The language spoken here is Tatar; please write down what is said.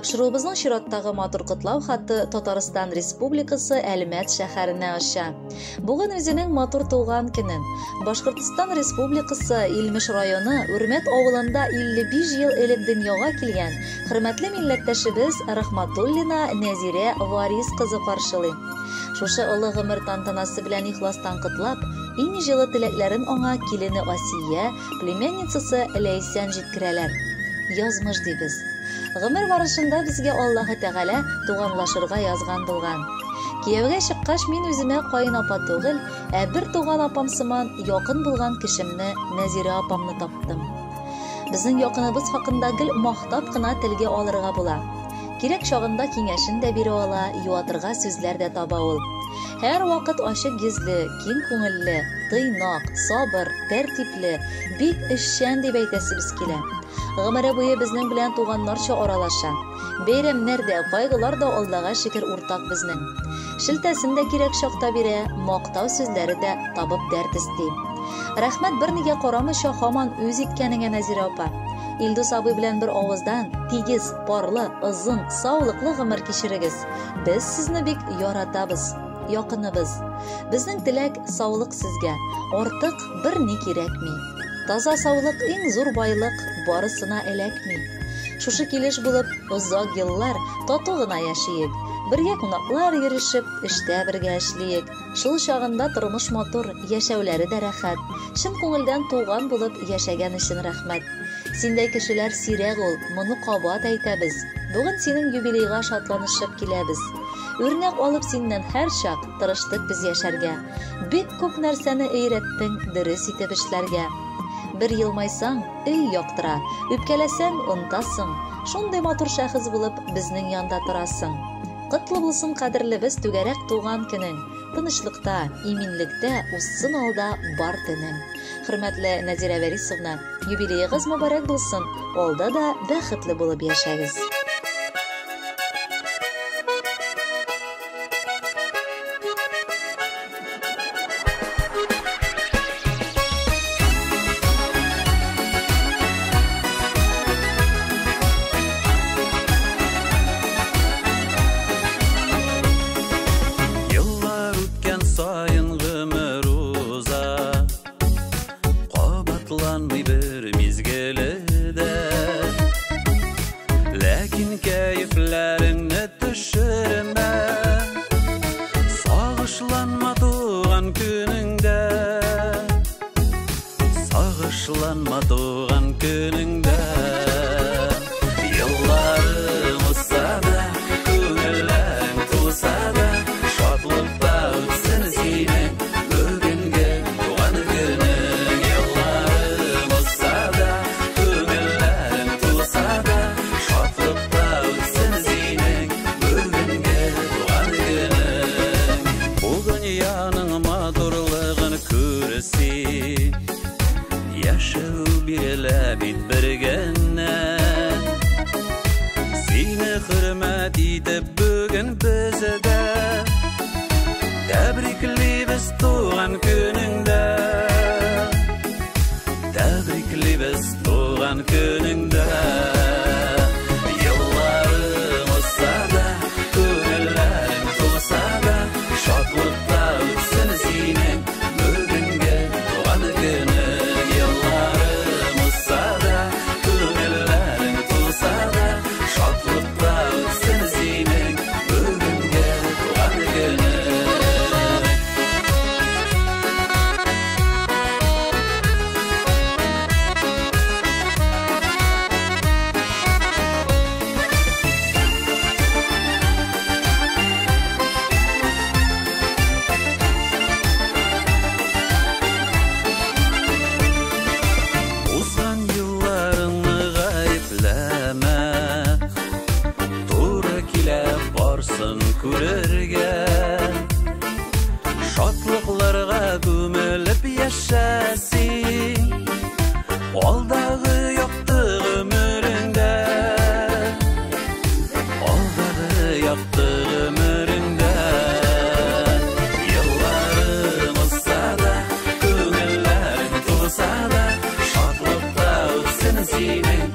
Тапшыруыбызның чираттагы матур котлау хаты Татарстан Республикасы Әлмәт шәһәренә оча. Бүген үзенең матур туган көнен Башкортстан Республикасы Илмеш районы Үрмәт авылында 55 ел элек дөньяга килгән хөрмәтле милләттәшебез Рахматуллина Нәзирә Варис кызы каршылый. Шушы олы гомер тантанасы белән ихластан котлап, иң җылы теләкләрен аңа килене Асия, племянницасы Ләйсән җиткерәләр. Язмыш дибез. Гомер барышында безгә Аллаһы Тәгалә туганлашырга язган булган. Кияүгә чыккач, мин үземә каен апа түгел, ә бер туган апам сыман якын булган кешемне Нәзирә апамны таптым. Безнең якыныбыз хакында гел мактап кына телгә алырга була. Кирәк чагында киңәшен дә бирә ала, юатырга сүзләр дә таба ул. Һәр вакыт ачык йөзле, киң күңелле, тыйнак, сабыр, тәртипле, бик эшчән дип әйтәсебез килә. Гомере буе безнең белән туганнарча аралаша. Бәйрәмнәр дә, кайгылар да Аллага шөкер уртак безнең. Шелтәсен дә кирәк чакта бирә, мактау сүзләре дә табып дәрт өсти. Рәхмәт бернигә карамыйча һаман үз иткәнеңә, Нәзирә апа. Илдус абый белән бер авыздан, тигез, парлы, озын, саулыклы гомер кичерегез. Без сезне бик яратабыз, якыныбыз. Безнең теләк саулык сезгә, артык берни кирәкми. Таза саулык иң зур байлык, барысына эләкми. Шушы килеш булып, озак еллар тату гына яшиек. Бергә кунаклар йөрешеп, эштә бергә эшлиек. Шул чагында тормыш матур, яшәүләре дә рәхәт. Чын күңелдән туган булып яшәгән өчен рәхмәт. Синдәй кешеләр сирәк ул, моны кабат әйтәбез. Бүген синең юбилейга шатланышып киләбез. Үрнәк алып синнән һәрчак тырыштык без яшәргә. Бик күп нәрсәне өйрәттең дөрес итеп эшләргә. Бер елмайсаң, өй яктыра, үпкәләсәң, онтасың. Шундый матур шәхес булып безнең янда торасың. Котлы булсын, кадерлебез, түгәрәк туган көнең. Тынычлыкта, иминлектә узсын алда бар төнең. Хөрмәтле Нәзирә Вәрисовна, юбилеегыз мөбарәк булсын, алда да бәхетле булып яшәгез. Еллар үткән саен гомер уза, кабатланмый бер мизгеле дә. Ләкин кәефләреңне төшермә, сагышланма туган көнеңдә, сагышланма туган көнеңдә. Елларың узса да, күңелләрең тулса да, шатлыкта үтсен синең бүгенге туган көнең. Елларың узса да, күңелләрең тулса да, шатлыкта үтсен синең бүгенге туган көнең. Бу дөньяның матурлыгын күрсен, яшәү бирелә бит бер генә. Сине хөрмәт итеп бүген без дә тәбриклибез туган көнеңдә, тәбриклибез туган көнеңдә. Елларың узса да, күңелләрең тулса да, шатлыкта үтсен синең бүгенге туган көнең. Елларың узса да, күңелләрең тулса да, шатлыкта үтсен синең бүгенге туган көнең. Узган елларыңны гаепләмә, туры килә барсын күрергә. Шатлыкларга күмелеп яшә син, алдагы якты гомереңдә, алдагы якты гомереңдә. Елларың узса да, күңелләрең тулса да, шатлыкта үтсен синең